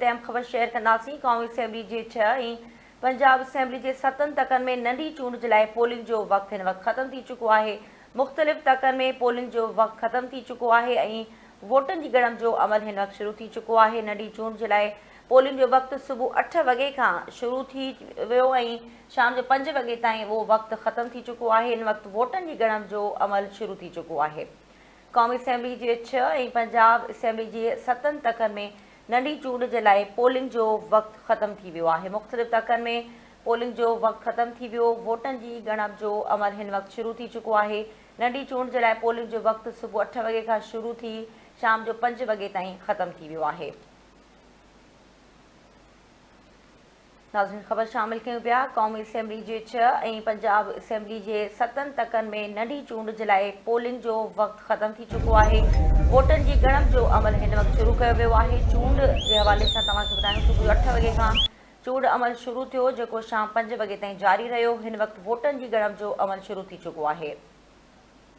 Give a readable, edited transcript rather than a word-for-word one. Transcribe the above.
تي اهم خبر شيئر ڪنداسين، قومي اسيمبلي جي ڇهه ۽ پنجاب اسيمبلي جي ستن تڪن ۾ ننڍي چونڊ جي لاء پولنگ جو وقت هن وقت ختم ٿي چڪو آهي، مختلف تڪن ۾ پولنگ جو وقت ختم ٿي چڪو آهي ۽ ووٽن جي ڳڻپ جو عمل هن وقت شروع ٿي چڪو آهي، ننڍي چونڊ جي لاء پولنگ جو وقت صبح اٺ وڳي کان شروع ٿي ويو ۽ شام جو پنج وڳي تائين اهو وقت ختم ٿي چڪو آهي، هن وقت ووٽن جي ڳڻپ جو عمل شروع ٿي چڪو آهي. قومي اسيمبلي جي ڇهه ۽ پنجاب اسيمبلي جي ستن تڪن ۾ ننڍي چونڊ جي لاء پولنگ جو وقت ختم ٿي ويو آهي. مختلف تڪن ۾ پولنگ جو وقت ختم ٿي ويو، ووٽن جي ڳڻپ جو عمل هن وقت شروع ٿي چڪو آهي. ننڍي چونڊ جي لاء پولنگ جو وقت صبح اٺ وڳي کان شروع ٿي شام جو پنج وڳي تائين ختم ٿي ويو آهي. ناظرين خبر شامل ڪيون پيا قومي اسيمبلي جي ڇهه ۽ پنجاب اسيمبلي جي ستن تڪن ۾ ننڍي چونڊ جي لاء پولنگ جو وقت ختم ٿي چڪو آهي ووٽن جي ڳڻپ جو عمل هن وقت شروع ڪيو ويو آهي چونڊ جي حوالي سان توهان کي ٻڌايون صبح جو اٺ وڳي کان چونڊ عمل شروع ٿيو جيڪو شام پنج وڳي تائين جاري رهيو هن وقت ووٽن جي ڳڻپ جو عمل شروع ٿي چڪو آهي.